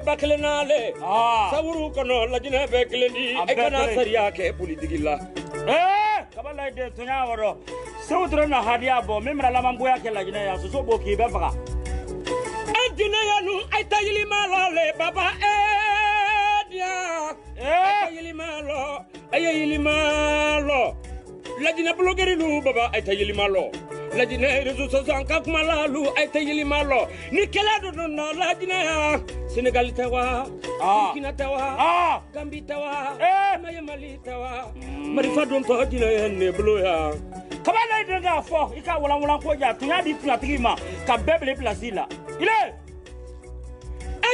Ba kelen n'ale. Sawuru kɔnɔ Lajinɛ bɛɛ kelen di. E kana sariya kɛ politiki la. Kabalayi den tonya wɔrɔ. Seku Ture na hadiya bɔ min bɛna labangoya kɛ Lajinɛ yan soso bo k'i bɛɛ faga. An jinɛyanu a ta yilima lɔ le baba diya. A ta yilima lɔ a ye yilima lɔ. Lajinɛ bulogerilu baba a ta yilima lɔ. Lajinɛ réseaux sociaux an ka kuma lalu a tɛ yilima lɔ. Ni kɛlɛ dɔ donna Lajinɛ yan. Senegal tɛ wa. Burkina tɛ wa. Gambie tɛ wa. Maye Mali tɛ wa. Marifa dontɔ jinɛ ye ne bolo yan. Kabalayi den k'a fɔ i ka walanwalan ko ja tun y'a di tulatigi ma ka bɛɛ bila pilasi la. Ile. A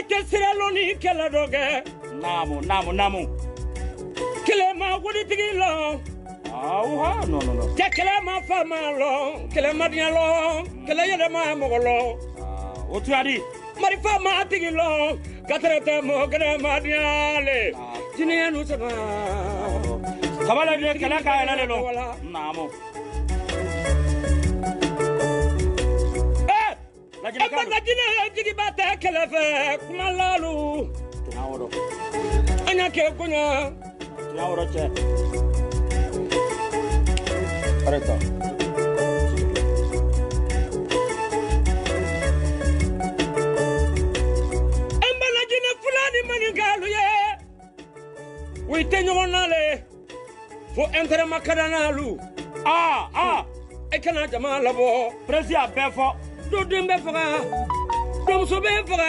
tɛ sira lɔ ni kɛlɛ dɔ kɛ. Naamu naamu naamu. Kɛlɛ ma wulitigi lɔ. Awuha non non non. Cɛ kɛlɛ ma fa ma lɔ, kɛlɛ ma diɲɛ lɔ, kɛlɛ yɛrɛ ma mɔgɔ lɔ. O tuya di. Marifa ma tigi lɔ, katɛrɛ tɛ mɔgɔ kɛnɛ ma diɲɛ le. Jinɛ nu saba. Kabalayi den kɛlɛ k'a yɛrɛ de lɔ. Naamu. Lajinɛ jigiba tɛ kɛlɛ fɛ kuma lalu. An y'a kɛ koɲa. Cɛ. Arrête. An bɛ Lajinɛ fila ni maninkalu ye. U tɛ ɲɔgɔn na le. Fo intérêt ma ka d'an n'alu. E kana jama labɔ. Président y'a bɛɛ fɔ. Dɔ den bɛ faga. Dɔ muso bɛ faga.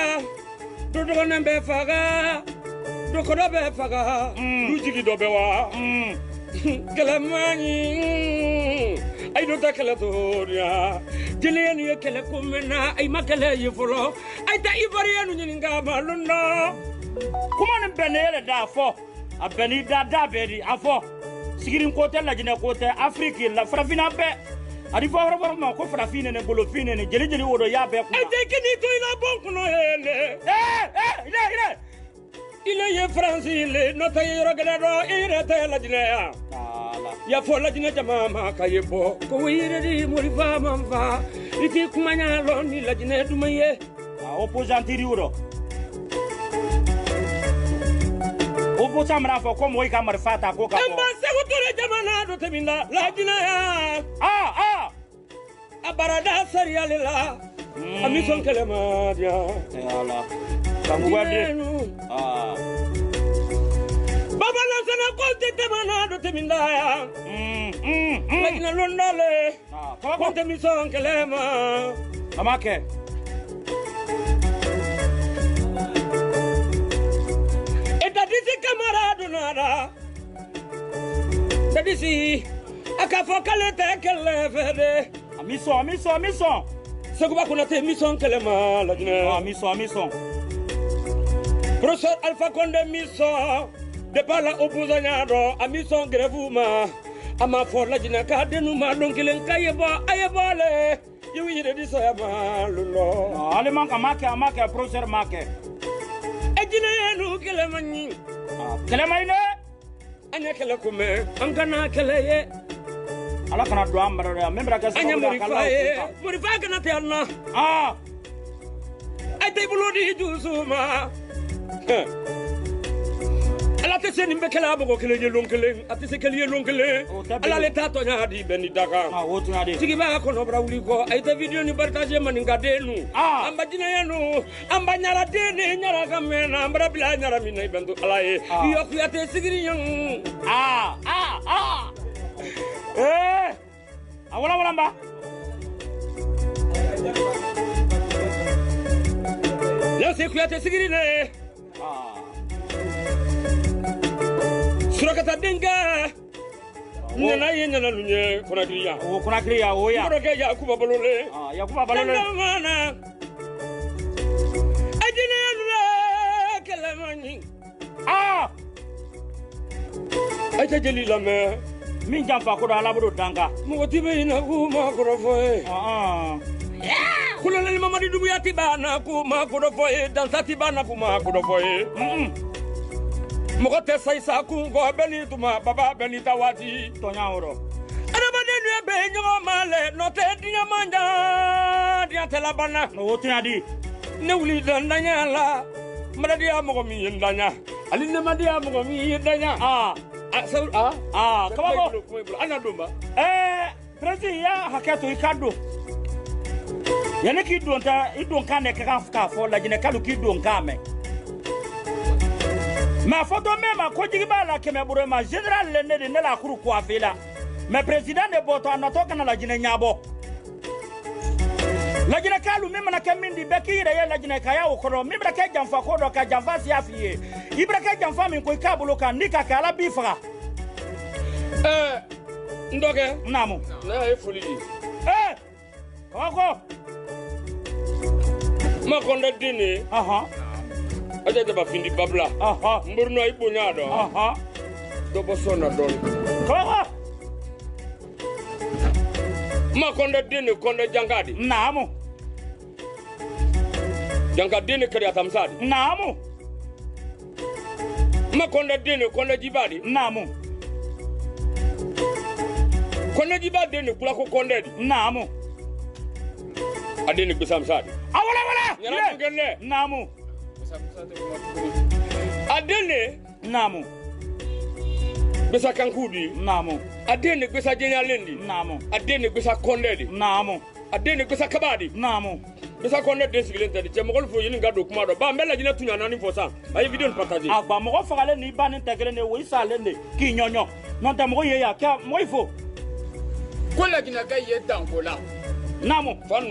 Dɔ dɔgɔnin bɛ faga. Dɔ kɔrɔ bɛ faga. Du jigi dɔ bɛ wa. Kɛlɛ man ɲi. Ayi dɔ tɛ kɛlɛ to ya. Jeliya ni ye kɛlɛ ko mɛn na ayi ma kɛlɛ ye fɔlɔ. Ayi tɛ Ivoirien ɲininka ma lon dɔ. Kuma nin bɛn ne yɛrɛ da fɔ. A bɛn n'i da da bɛɛ di a fɔ. Sigiri ko tɛ Lajinɛ ko tɛ Afiriki la farafinna bɛɛ. A di fɔ yɔrɔ wɛrɛ ma ko farafin nɛnɛ bolofin nɛnɛ jeli jeli wo dɔ y'a bɛɛ kunna. E tɛ kini to i la bɔn kɔnɔ ye le. Ile ile. Ile ye Faransi le n'o tɛ yɔrɔ gɛlɛ dɔ i yɛrɛ tɛ Lajinɛ yan. Ya fɔ Lajinɛ jama ma ka ye bɔ ko i yɛrɛ di morifa man fa i t'i kuma ɲa lɔ ni Lajinɛ duman ye. Opposant tiri wo dɔ. Opposant mana fɔ ko mɔgɔ i ka marifa ta ko ka bɔ. An b'a Seku Ture jamana dɔ tɛmɛ la Lajinɛ yan. A baarada sariya le la. A mi sɔn kɛlɛ ma diya. Kanguba den. Baba Lansana Konte jamana dɔ tɛmɛ la yan. Lajinɛ londa le. Konte mi sɔn kɛlɛ ma. A ma kɛ. Dadisi Kamara donna la. Dadisi a k'a fɔ k'ale tɛ kɛlɛ fɛ dɛ. A mi sɔn a mi sɔn a mi sɔn. Sekuba Konate mi sɔn kɛlɛ ma Lajinɛ. A mi sɔn a mi sɔn. Professeur Alpha Condé mi sɔn depuis la opposant ɲa dɔn a mi sɔn grève ma. A ma fɔ Lajinɛ k'a dennu ma lon kelen k'a ye bɔ a ye bɔ le. I y'u yɛrɛ di saya ma lon dɔ. Ale man ka ma kɛ a ma kɛ professeur ma kɛ. E jinɛ ye nu kɛlɛ man ɲi. Kɛlɛ man ɲi dɛ. An ye kɛlɛ ko mɛn an kana kɛlɛ ye. Ala kana don an mara dɛ min bɛna kɛ sababu ye. An ye morifa ye morifa kana tɛ an na. A tɛ bolo di dusu ma. Ala tɛ se nin bɛɛ kɛlɛ mɔgɔ kelen ye lon kelen a tɛ se kelen ye lon kelen. Ala le t'a tɔɲa di bɛn ni daga. Tigiba kɔnɔ bara wuli kɔ a ye tɛ vidéo ni partage maninka den nu. An ba jinɛya nu an ba ɲara den ni ɲara ka mɛn na an bara bila ɲara min na i bɛn to Ala ye. Iyo Kuyate sigiri ɲɔn. A wala wala ba. Lanse Kuyate sigiri ne. Surakata denkɛ nana ye nana nu ye Konakiri yan. O Konakiri yan o yan. Kɔrɔkɛ Yakuba Balole. Yakuba Balole. Mana. A jinɛ nu kɛlɛ man ɲi. A tɛ jeli lamɛn. Min janfa ko dɔ Ala b'o danga. Mɔgɔ ti bɛ yen na k'u ma kɔrɔfɔ ye. Kolonɛli Mamadi Doumbouya ti b'a na k'u ma kɔrɔfɔ ye. Dansa ti b'a na k'u ma kɔrɔfɔ ye. Mɔgɔ tɛ sa i sa kun kɔ bɛɛ n'i tuma baba bɛɛ n'i ta waati. Tɔɲa o rɔ. Adamaden dun ye bɛn ɲɔgɔn ma lɛ n'o tɛ diɲɛ man jan diɲɛ tɛ laban na. O tɔɲa di. Ne wuli dandaɲa la. Madadiya mɔgɔ min ye n daɲa ali nemadiya mɔgɔ min ye n daɲa. Aa. A sabu a. Aa, kabako. An na don ba. Président, i y'a hakɛ to i ka don. Yanni k'i don ta, i don kan de ka kan k'a fɔ Lajinɛkalu k'i don kan mɛn. Mais a fɔtɔ min ma ko jigi b'a la kɛmɛ bolo ma général le ne de ne la kuru coiffé la. Mais président de bɔtɔ a natɔ kana Lajinɛ ɲabɔ. Lajinɛkalu min mana kɛ min di bɛɛ k'i yɛrɛ ye Lajinɛkaya o kɔnɔ min bɛna kɛ janfa ko dɔ ka janfa siya f'i ye. I bɛna kɛ janfa min ko i k'a bolo kan n'i ka kɛ Ala b'i faga. N dɔgɔkɛ. Naamu. Ne y'a ye foli di. Kabako. Ma kɔndɛ den de ye. Aja jaba findi babila. N borino i bonya dɔn. Dɔ bɔ sɔn na dɔɔni. Kabako. Ma kɔndɛ den de kɔndɛ janka de. Naamu. Janka den de kariya tamisa de. Naamu. Ma kɔndɛ den de kɔndɛ jiba de. Naamu. Kɔndɛ jiba den de kulako kɔndɛ de. Naamu. A den de gbesamisa de. A wala wala. Ɲɛna mun kɛ. Naamu. A den de. Naamu. Gbesa kanku di. Naamu. A den de gbesa jɛnyalen di. Naamu. A den de gbesa kɔndɛ di. Naamu. A den de gbesa kaba di. Naamu. Gbesa kɔndɛ den sigilen tɛ di. Cɛ mɔgɔlu fo ɲini ka don kuma dɔ. Ba n bɛ Lajinɛ tuɲa naani fɔ san. A ye vidéo nin partager. A gba mɔgɔ fagalen n'i ba ni tɛ kelen de ye o i salen de k'i ɲɔɲɔ. N'o tɛ mɔgɔ ye yan kɛ mɔgɔ fo. Ko Lajinɛkɛ ye danko la. Naamu. Fa.